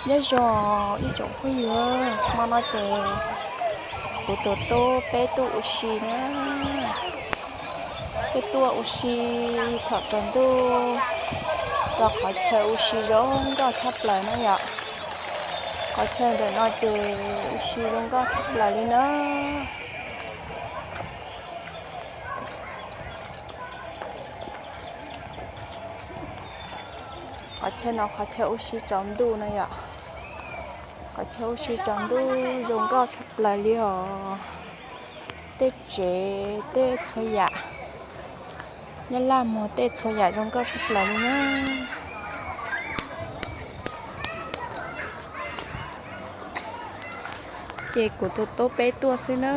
Nyob zoo ib tsoom phooj ywg, hmo no ces kuv tus tub peb tuaj ua si na. Peb tuaj ua si thaum tsaus ntuj rau qhov chaw ua si zoo nkauj tshaj plaws na yom. Qhov chaw ntawm no ces ua si zoo nkauj tshaj plaws li na. Qhov chaw no qhov chaw ua si tsaus ntuj na yom. Qhov chaw ua si tsaus ntuj zoo nkauj tshaj plaws li os. Tej tsev tej txhua yam, Nyab Laj muag tej txhua yam zoo nkauj tshaj plaws li na. Ces kuv tus tub peb tuaj xwb na.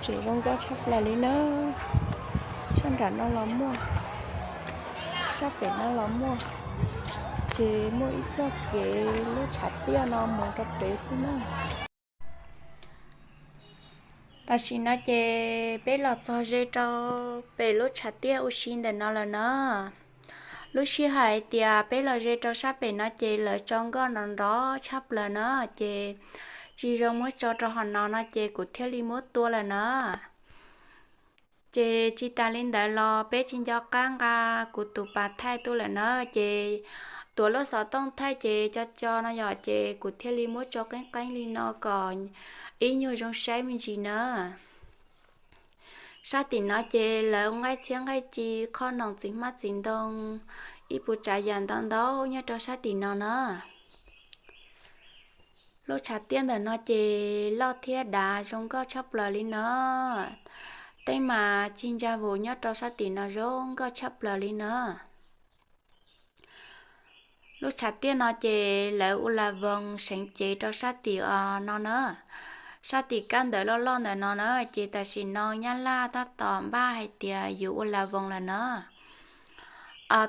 Tsev zoo nkauj tshaj plaws li na. Sab nram no los muaj, sab pem no los muaj. Ces muaj ib txoj kev lub tshav tiaj no mus rau pem xwb na. Tam sim no ces peb los txog ze rau pem lub tshav tiaj ua si ntawm no lawm na. Lub sij hawm hais tias peb los ze rau sab pem no ces lawv tso nkoj nrov nrov tshaj plaws na, ces tsis zoo muab tso rau hauv no no ces kuv thiaj li muab tua lawm na. Ces tsis tas li ntawd los peb tsis nco qab nqa kuv tus pas thaij tuaj lawm na, ces tuav lub xov tooj thaij ces co co no yom, ces kuv thiaj li muab tso qeeb qeeb li no kom ib nyuag zoo saib me ntsis na. Sab tim no ces lawv nqaij txhiab nqaij ci, qhov noos, txiv hmab txiv ntoo, ib puas tsav yam ntau ntau nyob rau sab tim no na. Lub tshav tiaj ntawm no ces loj thiab dav zoo nkauj tshaj plaws li no. Teeb mas cig ntsa vus nyob rau sab tim no zoo nkauj tshaj plaws li na. Lub tshav tiaj no ces lawv ua las voos seev cev rau sab tim no na. Sab tim kab ntawd loj loj ntawm no na ces tam sim no Nyab Laj tab tom npaj hais tias yuav ua las voos lawm na.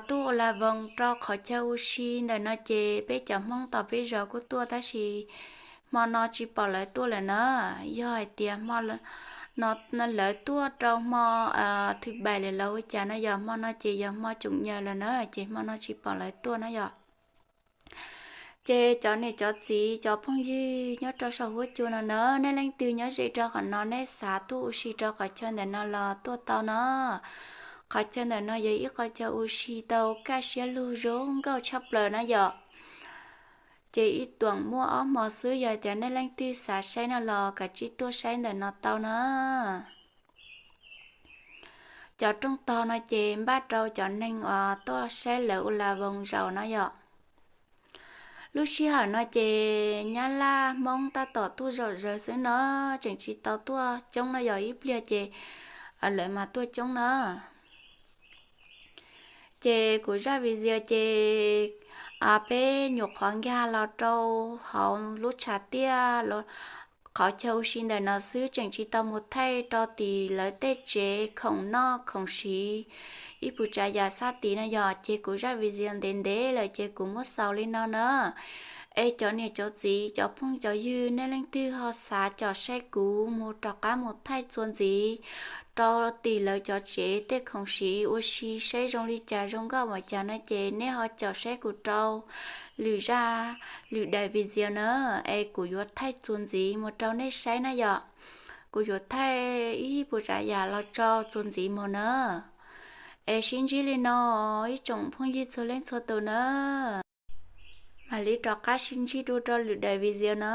Tuaj ua las voos rau qhov chaw ua si ntawm no ces peb cov Hmoob tom peb zos kuj tuaj tab sis hmo no tsis pom lawv tuaj lawm na. Yog hais tias hmo no lawv tuaj rau hmo thwv pais lawm los ua cas no yog hmo no ces yog hmo tsoom nyaws lawm na ces hmo no tsis pom lawv tuaj na yom. Ces cov niam cov txiv cov phooj ywg nyob rau saum huab cua no na, nej leej twg nyob ze rau qhov no nej xav tuaj ua si rau qhov chaw ntawm no los tuaj tau no. Qhov chaw ntawm no yog ib qhov chaw ua si tau kaj siab lug zoo nkauj tshaj plaws na yom. Ces ib tuam muaj ob hmo xwb, yog tias nej leej twg xav saib no los kav tsij tuaj saib ntawm no tau na. Cov rooj tog no ces npaj rau cov neeg uas tuaj saib lawv ua las voos zaum no yom. Lub sij hawm no ces Nyab Laj Hmoob tab tom tuaj zom zaws xwb no, tseem tsis tau tuaj coob no yog ib pliag ces lawv mas tuaj coob na. Ces kuv zaj video ces peb nyuam qhuav nkag los rau hauv lub tshav tiaj qhov chaw ua si ntawm no xwb, tseem tsis tau mus thaij rau tim lawv tej tsev khoom noj khoom siv, ib puas tsav yam sab tid no yog ces kuv zaj video ntev ntev lawm ces kuv muab xaus li no na. Es cov niam cov txiv cov phooj cov ywg nej leej twg ho xav caum saib kuv mus rov qab mus thaij txuas ntxiv rau tim lawv cov tsev tej khoom siv ua si saib zoo li cas zoo nkauj npaum cas no ces nej ho caum saib kuv rau lwm zaj lwm daim video na. Es kuv yuav thaij txuas ntxiv mus rau nej saib na yom. Kuv yuav thaij ib puas tsav yam los tso txuas ntxiv mus na. Es sib ntsib li no ib tsoom phooj ywg txhua leej txhua tus na. Mam li rov qab sib ntsib dua rau lwm daim video na.